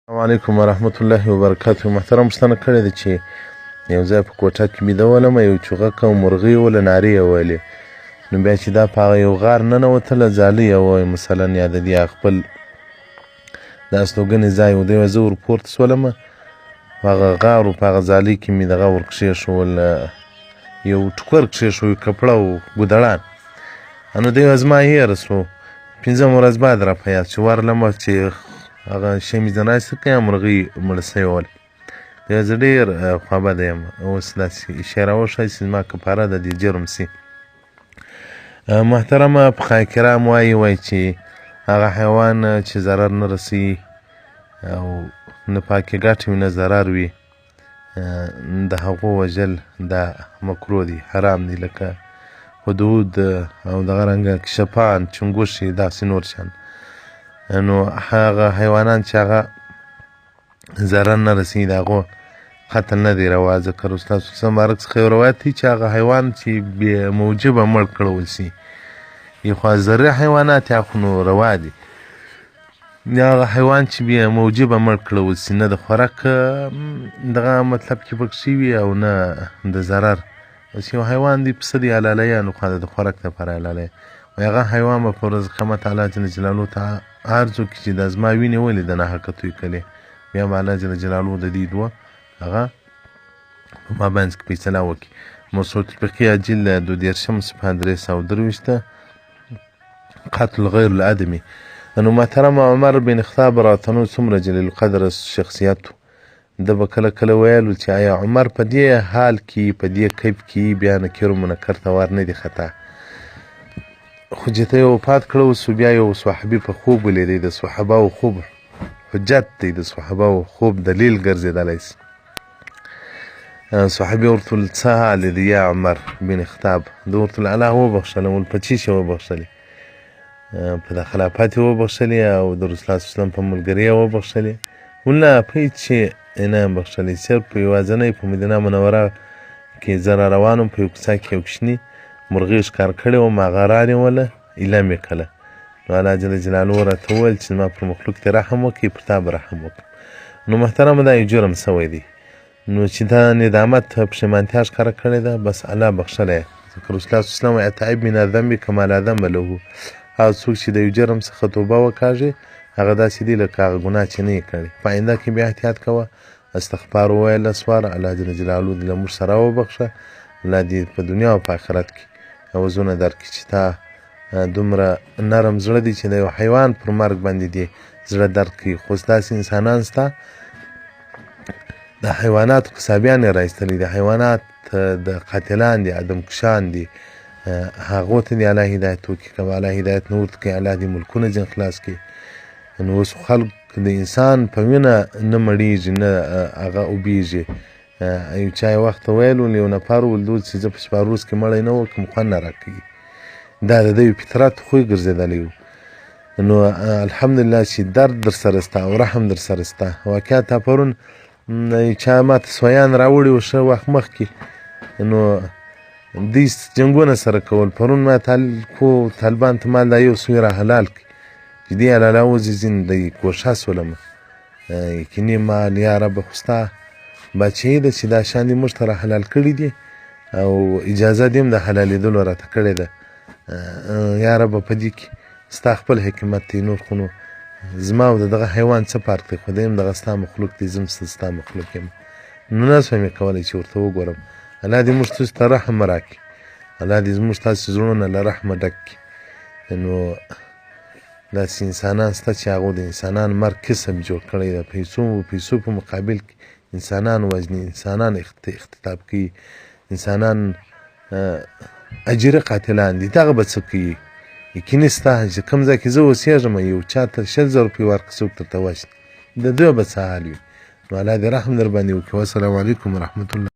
السلام علیکم ورحمت الله وبرکاته. محترم پوښتنه کړې ده چې یو ځای په کوټه کې بیده ولم، یو چوغکه او مرغۍ وله، نارې یې ویلې. نو بیا چې دا په هغه یو غار ننوتله، ځالۍ یې وه مثلا، یا د دې خپل د استوګنې ځای و، دی وایي زه ورپورته سولم په هغه غار و، په هغه ځالۍ کې مې دغه ور کښېښول، یو ټوکر کښېښو، کپړه و ګودړان. نو دی وایي زما هېره سو، پنځمه ورځ بعد را په یاد شو، ورغلم چې هغه شی مې ځنه راایسته کړ، مرغۍ مړه سوې ول. دی وایي زه ډېر خوابده یم، اوس داسې شی راوښایي چې زما کفاره د دې جرم سي. محترمه فقهای کرام وایي، وایي چې هغه حیوان چې ضرر نه رسوي او نه پاکې ګټه وي نه ضرر وي، د هغو وژل دا مکروه دي، حرام دي، لکه حدود او دغه رنګه کشپان، چنګوښې، داسې نور شیان. نو هغه حیوانان چې هغه ضرر نه رسوي د هغو قتل نه دی روا، ځکه رسول الله صلی الله علیه وسلم مبارک څخه یو روایت دی چې هغه حیوان چې بې موجبه مړ کړول سي، یو خو ضرري حیوانات یا خو نو روا دي، هغه حیوان چې بې موجبه مړ کړول سي، نه د خوراک دغه مطلب کې پکښې وي او نه د ضرر. اوس یو حیوان دی پسه دی حلالوي، نو خو د خوراک دپاره حلالوي، وایي هغه حیوان به په ورځ قیامت الله جل جلاله ته عرض وکړي چې دا زما وینې ولې د ناحقه توی کړې، بیا به الله جل جلاله د دې دوه هغه په مابینځ کې فیصله وکړي. موسوعة الفقهیه جلد 32 صفحه 323، قتل غیر الادمي. نو محترم عمر بن خطاب راتنو څومره جلیل القدر شخصیت و، ده به کله کله ویلو چې آیا عمر په دې حال کې په دې کیف کې بیا نکیر منکر ته ور نه دی خطا، خو چې ته یې وفات کړو سو بیا یو صحابي په خوب ولیدی، د صحابه خوب حجت دی، د صحابه خوب دلیل ګرځېدلی سي. صحابي ورته وویل څه حال دی یا عمر بن خطاب؟ ده ورته وویل الله وبخښلم. ول په څه شي وبخښلې؟ په د خلافت یې وبخښلې او د رسول الله صلی الله علیه وسلم په ملګري یې وبخښلې؟ ول نه، په هېڅ شي یې نه یم بخښلی، صرف په یوازنۍ په مدینه منوره کې زه را روان وم، په یو کوڅه کې یو کوچني مرغۍ ښکار کړې وم، هغه رانیوله، ایله مې کړه. نو الله جل جلاله راته وویل چې زما پر مخلوق دې رحم وکړي، پر تا به رحم وکړم. نو محترمه دا یو جرم سوی دی، نو چې دا ندامت پښیمانتیا ښکاره کړې ده، بس الله بخښلی. ځکه رسول الله صلی الله علیه وسلم وایي التائب من الذنب کما لا ذنب له، هغه څوک چې د یو جرم څخه توبه وکاږي هغه داسې دی لکه هغه ګناه چې نه یې کړې. په آینده کې بیا احتیاط کوه، استغفار ووایه لس واره، الله جل جلاله دې له موږ سره وبخښه، الله دې په دنیا او په آخرت کې عوضونه درکړي چې تا دومره نرم زړه دی چې د یو حیوان پر مرګ باندې دې زړه درد کوي. خو داسې انسانان سته د حیواناتو قصابیان یې راایستلي دي، حیوانات د قاتلان دي، ادم کشان دي، هغو ته دې الله هدایت وکړي، که به الله هدایت نه ورته کوي الله دې ملکونه ځین خلاص کړي. نو اوس خلک د انسان په وینه نه مړیږي نه هغه اوبیږي. یو چا یو وخت ویل ول یو نفر ول دوی چې زه په شپاروس کې مړی نه وم کوم خوند نه راکوي، دا د دوی فطرت خوی ګرځېدلی و. نو الحمدلله چې درد در سره سته او رحم در سره سته. واقعا تا پرون چا ماته سویان راوړي وو ښه وخت مخکې، نو دوی جنګونه سره کول. پرون ما طالبان ته مال دا یو سوی را حلال کړي چې دی حلاله وځي ځین دی کوښه سولم یقیني مال یا رب خو ستا باچهي ده چې دا شیان دې موږ ته را حلال کړي دي او اجازه دې هم د حلالېدلو راته کړې ده. یا رب په دې کې ستا خپل حکمت دی، نور خو نو زما او د دغه حیوان څه فرق دی، خو دی هم دغه ستا مخلوق دی، زه هم ستا مخلوق یم. نو نه سوای مې کولی چې ورته وګورم. الله دې موږ تاسو ته رحم راکړي، الله دې زموږ تاسو زړونه له رحمه ډک کړي. نو داسې انسانان شته چې هغو د انسانان مرګ کسب جوړ کړی د پیسو په مقابل کې انسانان وژني، انسانان اختطاف کوي، انسانان اجیره قاتلان دي. دغه به څه کوي؟ یقیني ستا چې کوم ځای کې زه اوسېږم یو چا ته 20,000 روپۍ ورکړه څوک درته وژني، د دوی به څه حال وي؟ نو الله دې رحم در باندې وکړي. والسلام علیکم ورحمت الله.